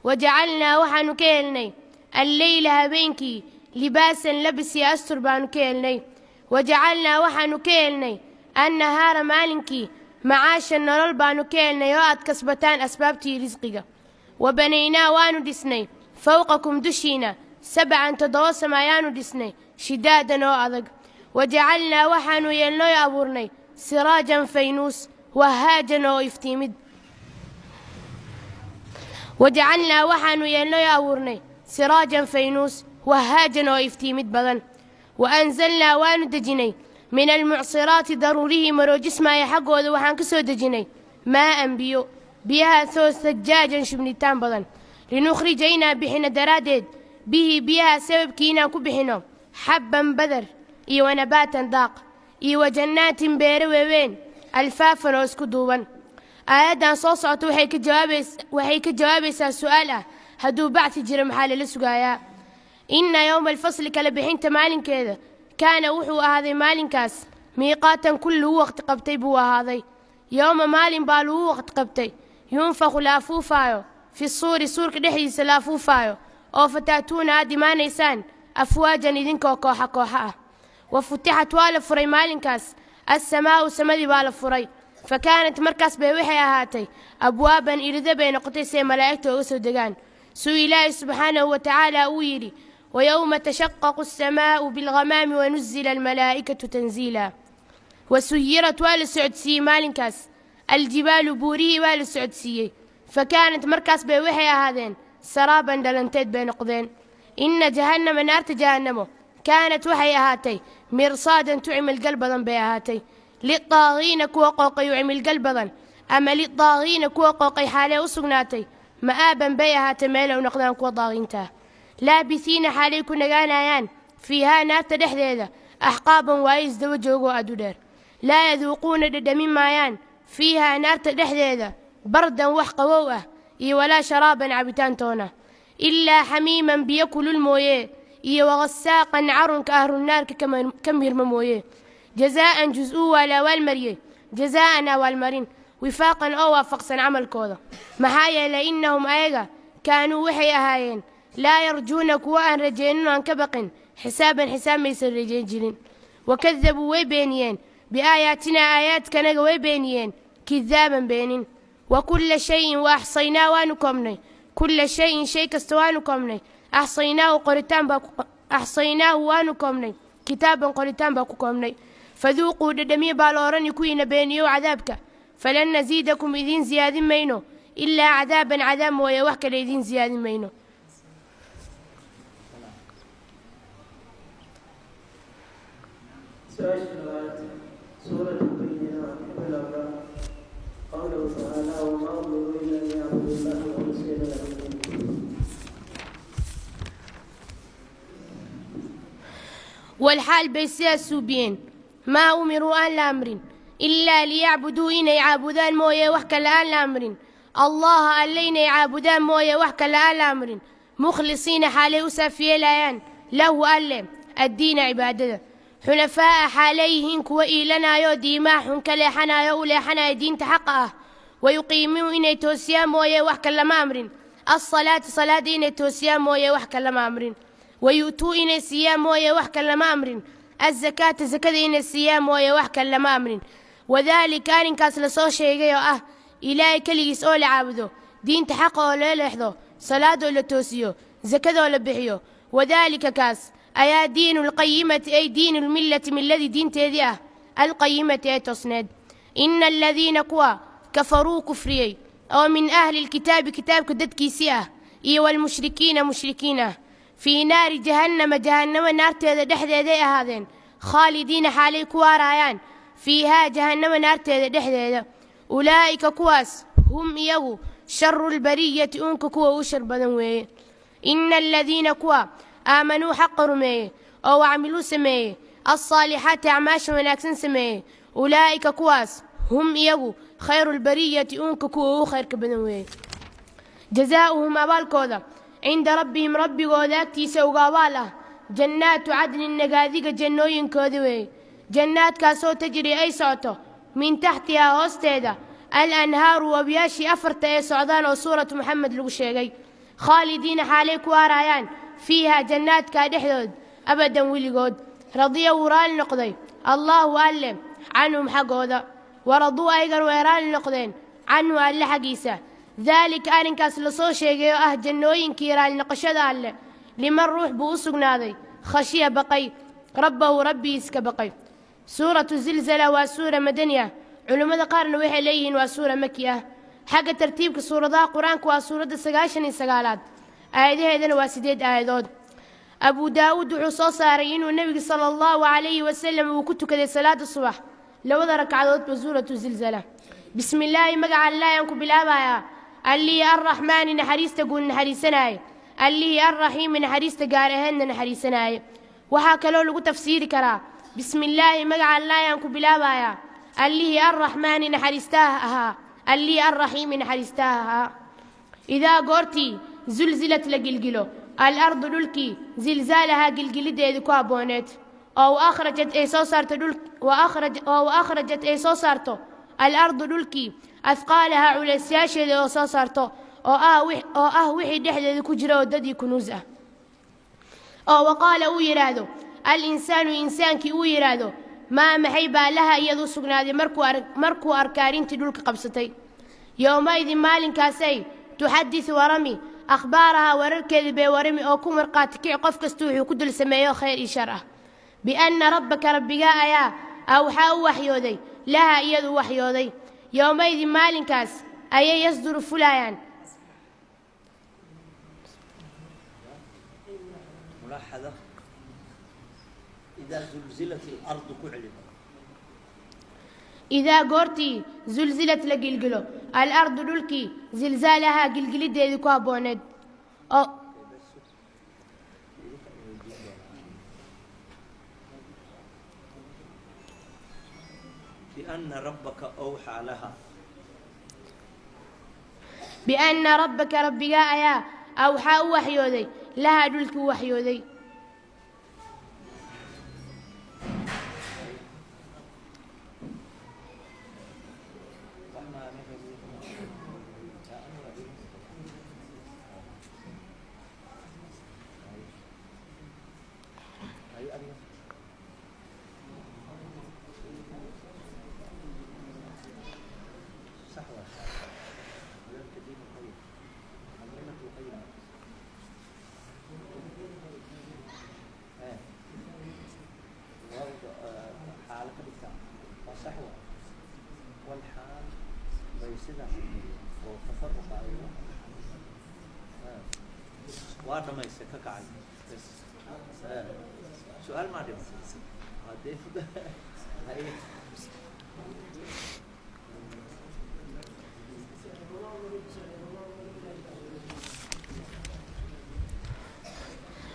Wa jacalnaa, waxaanu ka helnay, alleyla, habeenkii, libaasan, labis iyo astur baanu ka helnay. Wa jacalnaa, waxaanu ka helnay, annahaara, maalinkii, macaasha, nolol baanu ka helnay oo aad kasbataan asbaabtii risqiga. Wa banaynaa, waanu dhisnay, fowqakum, dushiina, sabcan, toddoba sama ayaanu dhisnay, shidaadan, oo adag. Wa jacalnaa, waxaanu yeelnay oo abuurnay, siraajan, faynuus, wahaajan, oo iftiimid. Wajacalnaa, waxaanu yeelnay oo abuurnay, siraajan, faynuus, wahaajan, oo iftiimid badan. Wa anzalnaa, waanu dejinay, min almucsiraati, daruurihii maroojismaaya xaggooda waxaan ka soo dejinay, maa'an, biyo, biyahaasoo sajaajan, shubnitaan badan, linukhrija, inaan bixinno daraaddeed, bihi, biyaha sababkii inaan ku bixinno, xabban, badar, iyo wanabaatan, daaq, iyo wa jannaatin, beere weeween, alfaafan, oo isku duuban. Aayaddan soo socota waxay ka jawaabaysaa su'aal ah: hadduu bacthi jiro, maxaa lala sugayaa? Inna yowma alfasli, kala bixinta maalinkeeda, kaana, wuxuu ahaaday maalinkaas, miiqaatan, kul lagu waqti qabtay buu ahaaday. Yowma, maalin baa lagu waqti qabtay, yunfakhu, la afuufaayo, fi suuri, suurka dhexdiisa la afuufaayo, oo fata'tuuna, aad imaanaysaan, afwaajan, idinkoo kooxa kooxa ah. Wa futixat, waa la furay maalinkaas, assamaa'u, samadii baa la furay, fa kaanat, markaas bay waxay ahaatay, abwaaban, irido bay noqotay si ay malaa'igta uga soo degaan, suu Ilaahay subxaanahu wa tacaala uu yidhi: "Wayowma tashaqaqu alsamaa'u bilghamaami wanuzila almalaa'ikatu tanziila." Wasuyirat, waa la socodsiiyey maalinkaas, aljibaalu, buurihii waa la socodsiiyey, fa kaanat, markaas bay waxay ahaadeen, saraaban, dhalanteed bay noqdeen. Inna jahannama, naarta jahannamo, kaanat, waxay ahaatay, mirsaadan, tu cimilgal badan bay ahaatay, lidaagiina, kuwa qooqay u cimilgal badan, ama lidaagiina, kuwa qooqay xaalee u sugnaatay, ma'aaban bay ahaatay, meelay u noqdaan kuwa daagiinta ah, laabisiina, xaalay ku nagaanayaan, fiihaa, naarta dhexdeeda, axqaaban, waayo isdaba joogoo aad u dheer. Laa yaduuquuna, dhedhamin maayaan, fiihaa, naarta dhexdeeda, bardan, wax qabow ah, iyo walaa sharaaban, cabitaantoona, ilaa xamiiman, biyo kulul mooye, iyo waqasaaqan, carunka ahlunaarka ka mirma mooye. Jazaa'an, jus-uu waa la abaalmariyey, jazaa'an, abaalmarin, wifaaqan, oo waafaqsan camalkooda. Maxaa yeelay, innahum, ayaga, kaanuu, waxay ahaayeen, laa yarjuuna, kuwa aan rajaynin oo aan ka baqin, xisaaban, xisaab maysan rajayn jirin. Wakadabuu, way beeniyeen, biaayaatinaa, aayaadkanaga way beeniyeen, kidaaban, beenin. Wa kulla shayin wa axsaynaa, waanu koobnay, kulla shayin, shay kasta waanu koobnay, axsaynaahu, qoritaan baa axsaynaahu, waanu koobnay, kitaaban, qoritaan baa ku koobnay. Faduuquu, dhadhamiye baa la odhani kuwiina beeniyow cadaabka. Falan nasiidakum, idiin siyaadin mayno, ilaa cadaaban, cadaab mooye wax kale idiin siyaadin mayno. Su-aasha labaad, Suurat Lbayina, ka bilowda qowluhu tacaala: "Wamaa umiruu ilaa liyacbudu llaha mukhlisiina lahu diin." Walxaal bay sidaas suubiyeen, maa umiruu, aan la amrin, ilaa liyacbuduu, inay caabudaan mooye wax kale aan la amrin, Allaha, alle inay caabudaan mooye wax kale aan la amrin, mukhlisiina, xaalay u saafiyeelayaan, lahu, alle, addiina, cibaadada, xunafaa'a, xaalay yihiin kuwa iilanaayo diimaha xun ka leexanayo u leexanaya diinta xaqa ah. Wayuqiimuu, inay toosiyaan mooye wax kale lama amrin, alsalaata, salaada inay toosiyaan mooye wax kale lama amrin, wayu'tuu, inay siiyaan mooye wax kale lama amrin, azakaata, sakada inay siiyaan mooye wax kale lama amrin. Wadaalika, arrinkaas lasoo sheegay oo ah Ilaahay keligiis oo la caabudo, diinta xaqa oo loo leexdo, salaadoo la toosiyo, sakadoo la bixiyo, wadaalika, kaas ayaa, diinu lqayimati, ay diinu lmillati, milladii diinteedii ah, alqayimati, ee toosneed. Ina aladiina, kuwa, kafaruu, kufriyey, oo min ahli lkitaabi, kitaabka dadkiisii ah, iyo walmushrikiina, mushrikiin ah, fii naari jahannama, jahannamo naarteeda dhexdeeday ahaadeen, khaalidiina, xaalay ku waaraayaan, fiihaa, jahannamo naarteeda dhexdeeda. Ulaa'ika, kuwaas, hum, iyagu, sharu lbariyati, uunka kuwa u shar badan weeye. Ina aladiina, kuwa, aamanuu, xaqa rumeeye, oo wacamiluu, sameeye, alsaalixaati, acmaasha wanaagsan sameeye, ulaa'ika, kuwaas, hum, iyagu, khayru lbariyati, uunka kuwa u khayrka badan weeye. Jazaa'uhum, abaalkooda, cinda rabbihim, rabbigooda agtiisa uga abaal ah, jannaatu cadnin, nagaadiga jannooyinkooda weeye, jannaadkaasoo tajri, ay socoto, min taxtihaa, hoosteeda, al anhaaru, wabiyaashii afarta ee socdaan oo Suuratu Moxamed lagu sheegay. Khaalidiina xaalay ku aaraayaan fiiha jannaadkaa dhexdood abadan weligood. Radiya wuu raali noqday Allaahu Alle canhum xaggooda, waraduu ayagana way raali noqdeen canhu Alle xaggiisa. Daalika arrinkaas lasoo sheegay oo ah jannooyinkii raali noqoshada Alle, liman ruux buu u sugnaaday khashiya baqay rabbahu rabbigiiska baqay. Suuratu Zilzala waa suura madani ah, culimmada qaarna waxay leeyihiin waa suura maki ah. Xagga tartiibka suuradaha Qur-aanka waa suuradda 99aad, aayadaheedana waa 8 aayadood. Abu Daawuud wuxuu soo saaray inuu nebiga sala Allahu calayhi wasalam uu ku tukaday salaada subax labada ragcadoodba suuratu Zilzala. Bismi illaahi, magaca Allah ayaan ku bilaabayaa, Allihii Arraxmaani naxariista guud naxariisanaaye, Allihii Arraxiimi naxariista gaar aheedna naxariisanaaye. Waxaa kaloo lagu tafsiiri karaa: bismi illaahi, magaca Allah ayaan ku bilaabayaa, Allihii Arraxmaani naxariistaha ahaa, Allihii Arraxiimi naxariistaha ahaa. Idaa goortii zulzilat la gilgilo alardu dhulkii zilzaalahaa gilgilideedii ku habbooneed, oo akhrajat ay soo saarto dhul oo akhrajat ay soo saarto alardu dhulkii ahqaalahaa culaysyaasheeda oo soo saarto, oo ah wixii dhexdeeda ku jira oo dadii kunuus ah, oo waqaala uu yidhaahdo alinsaanu insaankii uu yidhaahdo: maa maxay baa laha iyadu sugnaaday markuu arka arrintii dhulka qabsatay. Yowmaidin maalinkaasay tuxadisu warami akhbaarahaa wararkeeda bay warami oo ku marqaati kici qof kasta wuxuu ku dul sameeyo khayr iyo shar ah. Bianna rabbaka rabbigaa ayaa awxaa u waxyooday laha iyadu u waxyooday. Yowmaidin maalinkaas ayay yasduru fulayaan. ملاحظة: إذا زلزلت الأرض كعلم. Idaa goortii zulzilad la gilgilo alardu dhulkii zilzaalahaa gilgilideedii ku habbooneed oo بأن ربك أوحى لها. Bianna rabbaka rabbigaa ayaa awxaa u waxyooday lahaa dhulkii u waxyooday. صح ولا الدين القيم الملة القيمة إيه. حالة كبيرة وصحوة والحال بيسدها وتفرق أيوة waa dhamayse ka kacay bes. Su-aal maa dhiman hadee haye.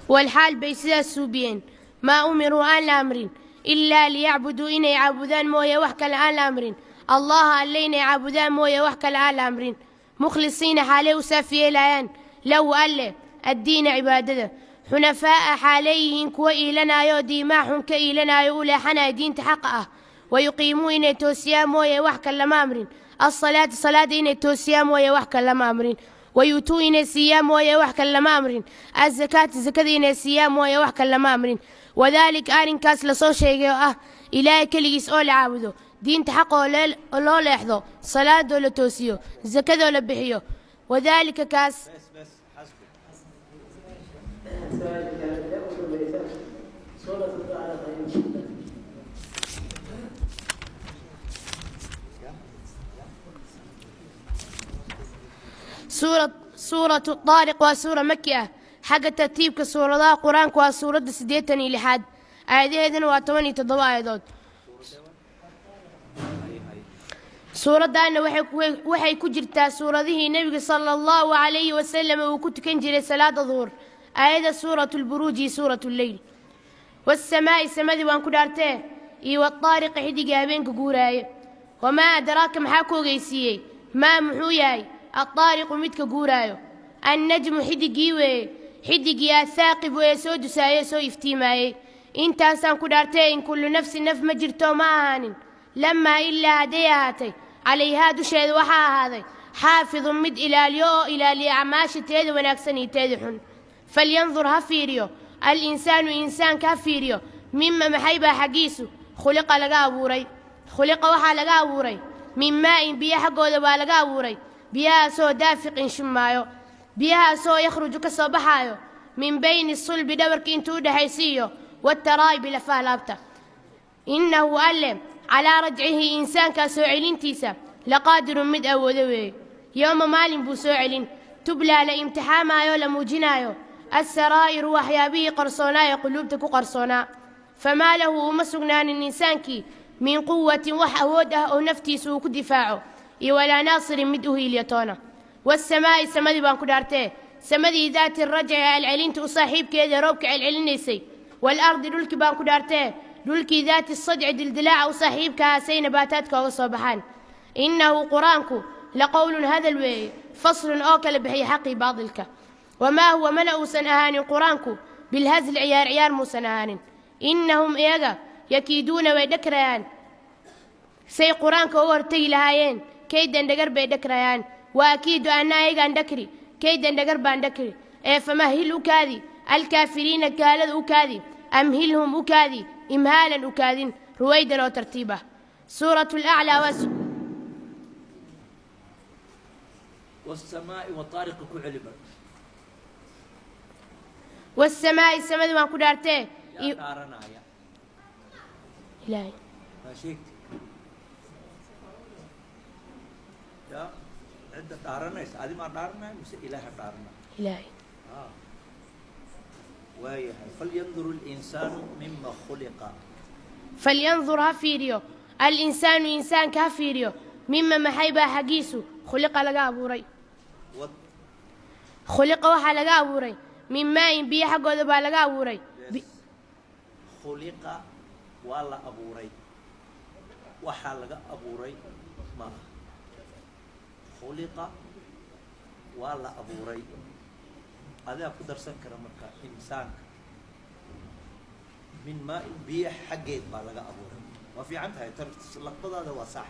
Walxaal bay sidaas suubiyeen maa umiruu aan la amrin ilaa liyacbuduu inay caabudaan mooye wax kale aan la amrin Allaha Alle inay caabudaan mooye wax kale aan la amrin, mukhlisiina xaalay u saafi yeelayaan lahu Alle addiina cibaadada, xunafaa'a xaalay yihiin kuwa iilanaayo diimaa xun ka iilanaayo u leexanaya diinta xaqa ah. Wayuqiimuu inay toosiyaan mooye wax kale lama amrin alsalaata salaada inay toosiyaan mooye wax kale lama amrin. Wayuutuu inay siiyaan mooye wax kale lama amrin azakaata zakada inay siiyaan mooye wax kale lama amrin. Wadaalika arrinkaas lasoo sheegay oo ah Ilaahay keligiis oo la caabudo, diinta xaqa oo loo leexdo, salaadoo la toosiyo, zakadoo la bixiyo, wadaalika kaas. بس بس حسبك. سؤال كان سورة الطارق. Suuratu Daariq waa suura maki ah. Xagga tartiibka suuradaha Qur-aanka waa suuradda 86aad, aayadaheedana waa 17 aayadood. Suuraddaana waxay ku jirtaa suuradihii nebiga sala Allahu calayhi wasalam uu ku tukan jiray salaada duhur aayada suuratu Lburuuj iyo suuratu Lleyl. Wasamaa'i samadii waan ku dhaartee iyo wadaariqi xidigii habeenka guuraaye. Wamaa adraaka maxaa ku ogeysiiyey maa muxuu yahay addaariqu midka guuraayo? Annajmu xidigii weeye, xidigii athaaqibu ee soo dusaaye soo iftiimaayey. Intaasaan ku dhaartee in kullu nafsin naf ma jirto ma ahaanin lamaa ilaa hadday ahaatay calayhaa dusheeda waxaa ahaaday Xaafidun, mid ilaaliyo oo ilaaliya acmaasha teeda wanaagsan iyo teeda xun. Falyandur, ha fiiriyo, alinsaanu, insaanka ha fiiriyo, mima, maxay baa xaggiisu, khuliqa, laga abuuray. Khuliqa, waxaa laga abuuray, min maa'in, biyo xaggooda baa laga abuuray, biyahaasoo daafiqin, shumaayo, biyahaasoo yakhruju, ka soo baxaayo, min bayni sulbi, dhabarka intuu u dhexaysiiyo, wataraa'ibi, lafaha laabta. Innahu, alle, calaa rajcihi, insaankaa soo celintiisa, laqaadirun, mid awoodo weeye. Yowma, maalin buu soo celin, tublaa, la imtixaamaayo, la muujinaayo, assaraa'iru, waxyaabihii qarsoonaa ee quluubta ku qarsoonaa. Famaa lahu, uma sugnaanin insaankii, min quwatin, wax awood ah oo naftiisa uu ku difaaco, iyo walaa naasirin, mid u hiilyatoona. Wasamaa'i, samadii baan ku dhaartee, samadii, daati rajci, celcelinta u saaxiibkeeda, roobka celcelinaysay. Waalardi, dhulkii baan ku dhaartee, dhulkii, daati sadci, dildilaaca u saaxiibkahaa, say nabaataadka oga soo baxaan. Innahu, qur-aanku, laqowlun, hadal weeye, faslun, oo kala bixiya xaqii baadilka. Wamaa huwa, mana uusan ahaanin qur-aanku, bilhasli, ciyaar ciyaar muusan ahaanin. Innahum, iyaga, yakiiduuna, way dhakrayaan say qur-aanka uga hortegi lahaayeen, kaydan, dhagar bay dhakrayaan. Wa akiidu, anna ayagaan dhakri, kaydan, dhagar baan dhakri. Ee famahil, u kaadi, alkaafiriina, gaalada u kaadi, amhilhum, u kaadi, imhaalan, u kaadin, ruwaydan, oo tartiib ah. Suuratu laclaa waa والسماء والطارق ku celi bar. Wasamaa'i, samada waan ku dhaartee. Yaa dhaaranaya? Ilaahay. Maa sheegti yaa cidda dhaaranaysa? Adi maa dhaaranaya mise ilaaha dhaaranaya? Ilaahay. Ah. Waayahay, falyandur اlinsaanu mima khuliqa. Falyandur, ha fiiriyo, alinsaanu, insaanka ha fiiriyo, mima, maxay baa xaggiisu, khuliqa, laga abuuray. Khuliqa, waxaa laga abuuray, min maa'in, biyo xaggooda baa laga abuuray. Bes. Khuliqa, waa la abuuray, waxaa laga abuuray ma aha. Khuliqa, waa la abuuray, adaa ku darsan kara. Marka insaanka min maain, biyo xaggeed baa laga abuuray. Waa fiican tahay, laqbadaada waa sax.